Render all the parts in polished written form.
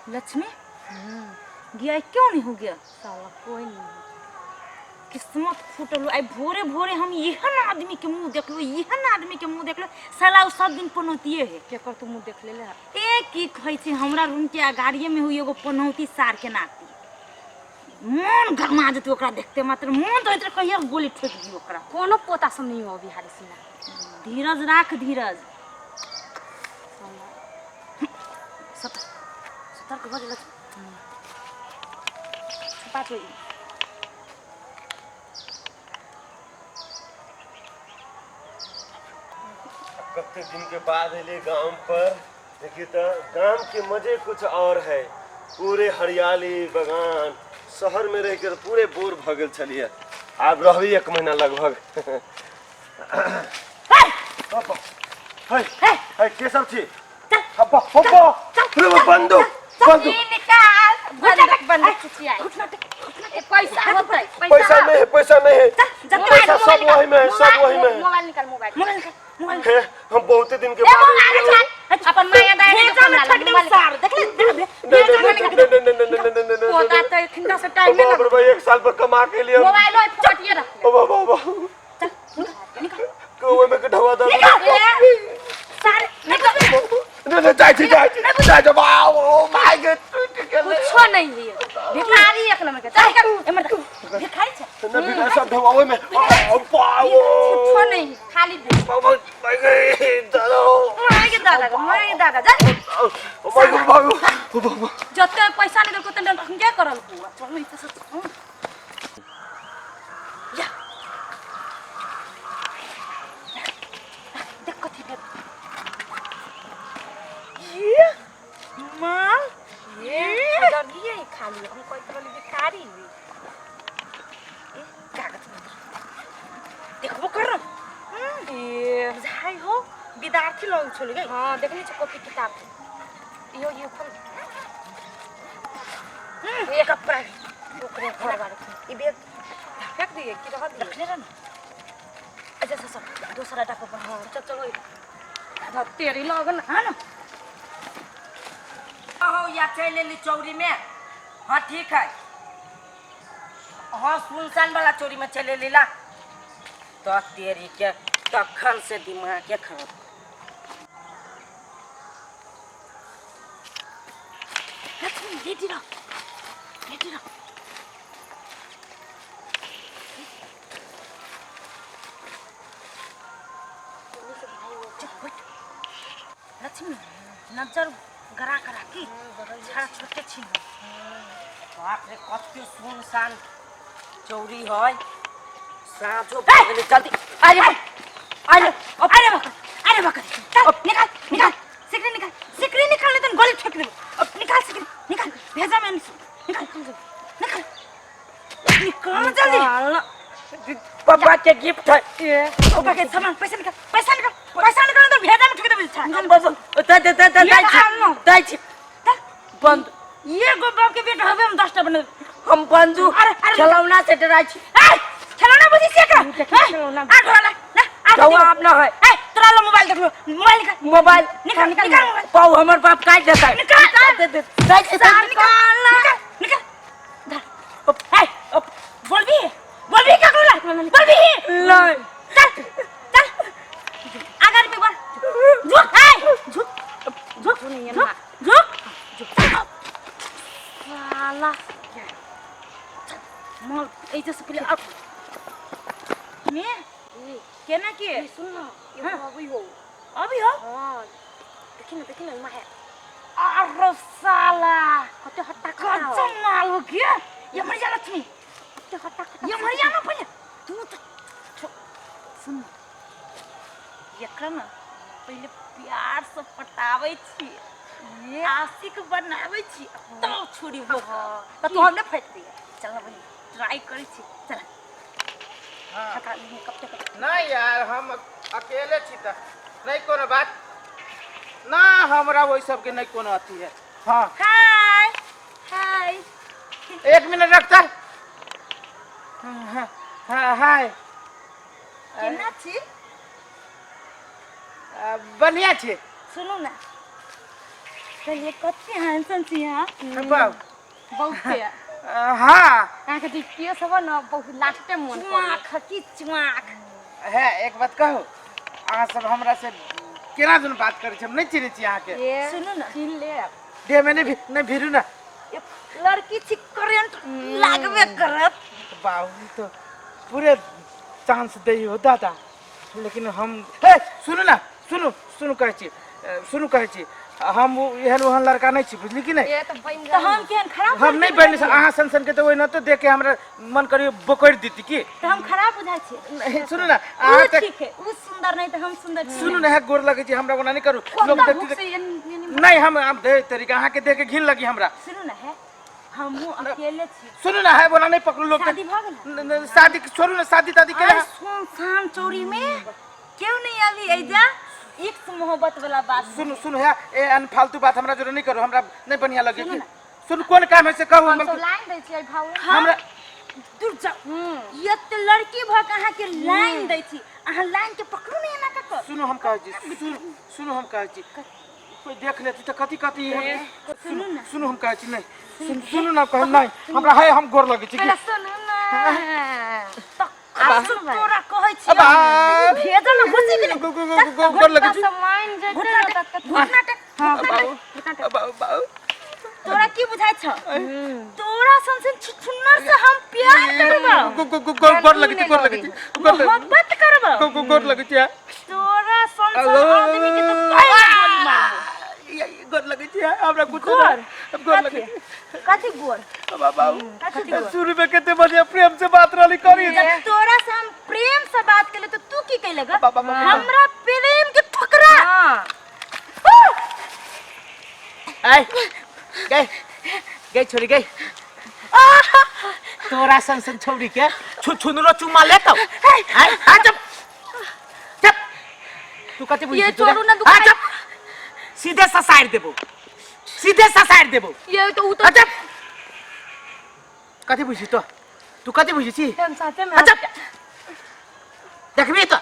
लक्ष्मी गया क्यों नहीं हो गया साला कोई नहीं है। किस्मत फूटल हो। आइ भोरे भोरे हम एहन आदमी के मुंह देखलो, एहन आदमी के मुंह देखलो, साला उ सब दिन पनौतिए है। केकर तू मुंह देख लेले है? ए की कहै छै, हमरा रूम के अगाड़िए में हुई एगो पनौती सार के नाती, मन गरमा जेतै ओकरा देखते मात्र, मन तो होइत रहै कहिया गोली ठोकि दियौ ओकरा। कोनो पोता सब नहीं हो बिहारी सिना। धीरज राख, धीरज। सतर्क सतर्क भऽ गेल। छुपा छो। कते दिन के बाद एलियै गाम पर, देखिए तो गाम के मजे कुछ और है। पूरे हरियाली बगान, शहर में रह के पूरे बोर भ गेल छलियै। आब रहबी 1 महीना लगभग। है है के सब छी? हब्बा हब्बा, अरे बंदूक बंदूक निकाल, बंदूक बंदूक चिचियाई। ए, पैसा होतै? पैसा नहीं है, पैसा नहीं है, पैसा सब वही में है, सब वही में है। मोबाइल निकाल, मोबाइल मोबाइल निकाल, मोबाइल। हे, हम बहुत दिन के ए बाद मोबाइल निकाल, अपन माया दाया के भेजा में दुकान ठक देब सार, देख ले, देख ले। नहीं नहीं नहीं नहीं नहीं नहीं नहीं नहीं नहीं पोता नहीं तो एखन से टाइम बाप रे भाई, 1 साल पर कमा के लिए। मोबाइल ओइ फोकटिए रख ले। ओ बाबा बाबा, कुएं में के ढवा दे। सार निकाल। नहीं नहीं, जाय छी जाय छी जाय छी, बाप ओ my God, टूट गेलै। कुछो नहीं है, भिखारी एक नंबर के। चल एमर देख, भिखारी छै। न भिखारी सब ढवा ओय में, ओ बाप कुछो नहीं है, खाली दे। बाबा my God, दादा। माय के दादा, माय के दादा जा। ओ my God, बाबू ओ बाबा। जते पैसा नहीं देलको तने क्या करल को? चल इते से या देख कथी भेल। ये माल ये डरिए खाली हम कोई तरह भिखारी है। ए कागज पत्र देखबो कर। ए बुझाइ हो विद्यार्थी लोग छल गई। हां देखनी छ कॉपी किताब, यो यो खोल। ये कपड़ा ओकरे घर बार ई बैग फेंक दिए कि रह दिए? रखने रह ना। अच्छा अच्छा सब दोसरा टाको पर। हां चल चलो, तेरी लगन। हां ना हो या चल एली चौरी में। हाँ ठीक है, हाँ सुनसान वाला चोरी में चले लीला तो तेरी के तखन से दिमाग के खराब। लक्ष्मी लेटी रह, लेटी रह। चुप बैठ। लक्ष्मी नजर गरा करा की छाड़ा छोटे छी। बाप रे, कते सुनसान चौरी है, साँझो भऽ गेलै, जल्दी अरे अरे अरे बकर, अरे बकर, चल निकाल निकाल सिकरी निकाल, सिकरी निकाल, नहीं तो गोली ठोक देबो। अब निकाल सिकरी निकाल, भेजा में निकाल निकाल निकाल जल्दी। पापा के गिफ्ट है। पापा के सामान, पैसा निकाल, पैसा निकाल, पैसा निकाल, तो भेजा में ठोक देबो। हम बस दे दे दे दे ये निकाल। दै छी बंद। ये गो बाप के बेटा हवे, हम 10टा बने। हम बंदूक अरे, अरे, खिलौना से डराइ छी। ए खिलौना बुझी छियै एकरा? खिलौना। आ ढोला ना आ जवाब आप ना है। ए तोरा ला मोबाइल देख लो, मोबाइल निकाल, मोबाइल निकाल निकाल मोबाइल। पाऊ हमर बाप काटि देतै। निकाल। दे दे दै छी सार निकाल निकाल निकाल धर। ए बोलबी बोलबी का बोला बोलबी? नहीं। चल चल अगर में बोल, झुक, ए झुक झुक झुक झुक साला मोल ऐसे से पहले अब में केना के सुन ना, ये हाँ। अभी हो अभी हो। हां देखी ना, देखी ना माया। अरे साला कते हट्टा खट्टा हो। कच्चा माल हो गया ये मर जा लक्ष्मी, कते हट्टा खट्टा ये मर जा ना पहले तू तो सुन एकरा ना पहले प्यार से पटाबै छी, आशिक बनाबै छी, तब छोड़ी हो त तू हमने फेंक दिया। चल ना बहिन, ट्राई करै छी, चल। हाँ। थका नहीं कब तक। नहीं यार, हम अकेले छी त नहीं कोनो बात ना, हमरा वही सब के नहीं कोनो अथी है। हाँ हाय हाय, 1 मिनट रखता। हाँ हाँ हाय, केना छी? बढ़िया छी। सुनू ना, कहलिए कते हैंडसम छी अहाँ। बाप बहुते। हाँ। अहाँके जे केस हब न बहुत लास्टे मन करे। चुआख की चुआख। है एक बात कहू, अहाँ सब हमरा से केना दुनू बात करै छी, हम नहि चिन्है छी अहाँके। ए, सुनू न। चिन्ह लेब। देह में नहीं भिरू ना। एक लड़की छी, करेंट लागबे करत। बाबू तो पूरे चांस दै हो दादा, लेकिन हम हे सुनू ना, सुनू सुनू कहै छी, सुनू कहै छी, हम एहन ओहन लड़का नहीं छी, बुझली कि नहीं? ए त बनि तऽ हम केहन खराब हम नहीं बनि, अहाँ सन सन के तऽ ओहिना तो देख के हमरा मन करियो बोकरि देती की। तऽ हम खराब बुझाइ छी? नहीं, सुनू ना, उ अहाँ तऽ ठीक है, उ सुंदर नहीं तऽ हम सुंदर छी। सुनू ना, गोर लगै छी, हमरा ओना नहीं करू, लोग कोन देखती भूख से एन नहीं, हम दे तरीका अहाँ के देख के घिन लगी हमरा। सुनू ना, है हमहूँ अकेले छी। सुनू ना, है बोला नहीं पकड़ू लोग। शादी भऽ गेल? न- न, शादी के छोड़ू ना, शादी तादी के अरे सुनसान चोरी में क्यों नहीं आवी ऐजा, इश्क मोहब्बत वाला बात। सुनू सुनू, है ए अन फालतू बात हमरा जरूर नहीं करू, हमरा नहीं बढ़िया लगे की। सुनू कोन काम है से कहू। हम सब लाइन दै छियै भाऊ। हमरा दूर जाओ, ये तो लड़की भऽ के अहाँके लाइन दै छी, अहाँ लाइन के पकड़ू नहीं एना कऽ। सुनू हम कहै छी, सुनू सुनू हम कहै छी, कोई देख लेती तऽ कथी कथी। सुनू ना। सुनू हम कहै छी, नहीं सुनू सुनू ना, कहू नहीं हमरा, है हम गोर लगै छी की। पहिले सुनू ना। तऽ तोरा कहै छी अबा। भेजल घुसि गेलै। गो- गो- गो- गो- गोर लगै छी। सब मान जेतै घुटना न टेक, तऽ घुटना टेक। हां। अबा, अबा। तोरा की बुझाइ छौ, तोरा सन सन छुछुन्नर से हम प्यार करबौ? गो- गो- गो- गोर गोर लगै छी, गोर लगै छी, गोर लगै- मोहब्बत करबौ? गो- गो- गोर लगै छी। तोरा सन सन आदमी के तो कहीं गोली मारबो। गोर लगै छी हमरा, कुछ गोर? गोर लगै छी। कथी गोर? अबा, बाबू। कथी गोर? शुरू में कते बढ़िया प्रेम से बात रहली करी। जब तोरा से हम प्रेम से बात केले तो तू की कैले ग? बाबा, बाबा। हमरा प्रेम के ठुकरा। हां। आय गई गई छोरी गई, तोरा सन सन छोरी के छु छुनरो चुमा लेतो। आय आ चुप चुप, तू कते बुझी? ये छोड़ू ना, दुखाई। आ चुप, सीधे ससार देबो, सीधे ससार देबो। ये तो उ आ तो चुप, कथी बुझी तो, तू कथी बुझी छी? हम साथे में आ चुप, देखबी तो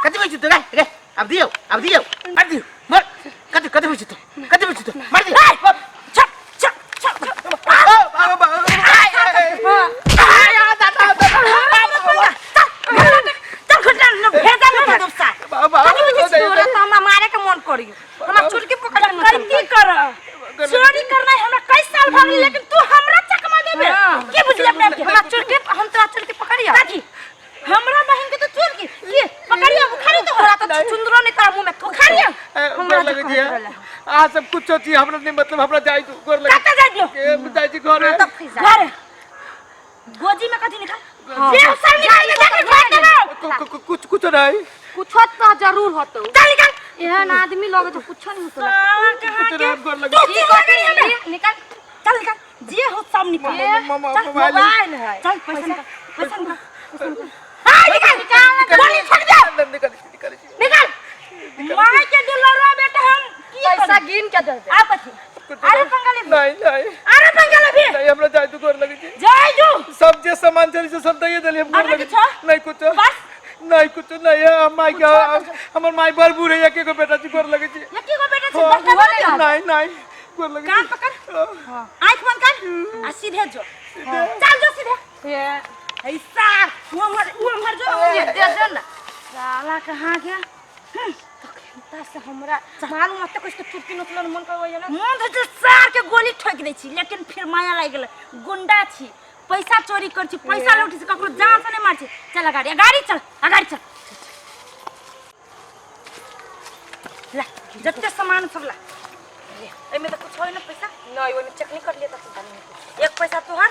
कथी बुझी तो? गे गे, अब दियो, अब दियो, मार दियो, मार। कथी कथी बुझी तो, कथी बुझी तो? मार दियो। छप छप छप। चल घुटना न भेजा न भेजब सा। तोरा तो हमरा मारे के मन करियो, हमरा चुटकी पकड़ के कथी कर चोरी करना हमरा कई साल भऽ गेल, लेकिन तू हमरा चकमा देबे? के बुझली अपने आप के? हमरा चुटकी, हम तोरा चुटकी पकड़ियो? कथी हमरा बहिन के तो चोर की के पकड़ियो, उखाड़ी तो। तोरा तो चुंदरो नहीं तोरा मुंह में उखाड़ियो। हमरा जे कहत रहले। आ सब कुछ सोची हमरा नहीं मतलब, हमरा जाय दू, गोर लगे। कतऽ जाय दियो? के जाय छी घरे। तब फिर घर गोजी में कथी निकाल जे सब निकाल के जाके फेंक देबो। कुछ कुछ नहीं। कुछो तो जरूर होतो। चल निकाल। एहन आदमी लगे तो कुछो नहीं होतो। साला कहाँ कुछ के नहीं, गोर लगे। तू की लगे हमरा? निकाल। चल निकाल, जे हो सब निकाल। मामा, चल, मोबाइल। मोबाइल है। चल पैसा निकाल, पैसा निकाल, पैसा निकाल। हाँ, निकाल निकाल। गोली छोड़ दे। निकाल निकाल निकाल। माँ के दुलरवा बेटा, हम की पैसा करी? गिन के दे दे। आ कथी? अरे पंगाले भी। नहीं नहीं। अरे पंगाले भी। नहीं, हमरा जाय दू, गोर लगे छी। जाय दू। सब जे सामान छली से सब दैये देली हम, गोर अरे लगे। किछो? नहीं कुछ। बस? नहीं कुछ नहीं है। हम माई के, हमर माई बड़ बूढ़ है, एके गो बेटा छी, गोर लगे छी। एके गो बेटा छी, दसटा गोर लगे। नहीं नहीं, गोर लगे। कान पकड़, आँख बंद कर आ सीधे जो, चल जो सीधे। ये ऐसा वो मर, वो मर जो। ये दे दे ना। साला कहाँ गया? तखनता से हमरा मालूम होते कुछ के चुटकी नोचलन मन करबै ना। मन तऽ सार के गोली ठोकि दै छी, लेकिन फिर माया लागि गेलै। गुंडा छी, पैसा चोरी कर छी, पैसा लूटी छी, ककरो जान से नहीं मार छी। चल अगाड़ी, अगाड़ी चल, अगाड़ी चल। ला जते सामान सब ला, एहिमे तऽ कुछ होय ना पैसा। नहीं, ओहिमे चेक नहीं कर लिया तब तो। एक पैसा तोहर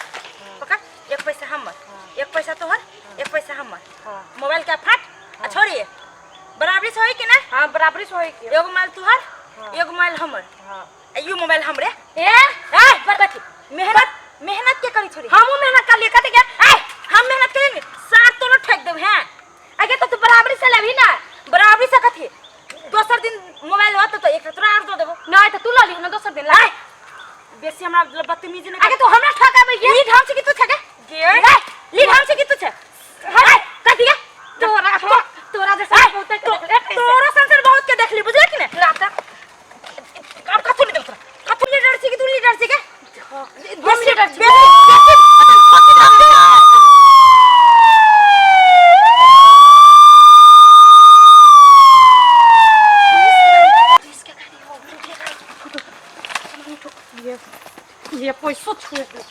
पकड़, एक पैसा हमर, एक पैसा तोहर, एक पैसा हमर। हाँ। मोबाइल के फाट आ छोड़िए, बराबरी से होई कि ना? हां, बराबरी से होई के। एगो मोबाइल तोहर, एगो मोबाइल हमर। हां। आ you mobile हमरे। ए ए कथी मेहनत मेहनत के करी छोड़ी? हमहू मेहनत कर लिए कथी के? ए हम मेहनत करेंगे, सात तोलो ठोक देब हैं। अगे तो तू बराबरी से लेबही ना। बराबरी से कथी? दोसर दिन मोबाइल होत तो एक तोरा आर दो देबो। नहीं तो तू ल ली ना दोसर दिन ला। ए बेसी हमरा बदतमीजी नहीं। अगे तू हमरा ठकाबै ली ढाम से की तू छके गे। ए ली ढाम से की तू छे? ए कथी के तोरा तोरा जैसा ए, बहुत के तोरा संसार बहुत के देख ली, बुझला कि ने? रात बेटी पता नहीं कथी नाम छै। पुलिस के गाड़ी हो, ये ये पैसो छुए दे।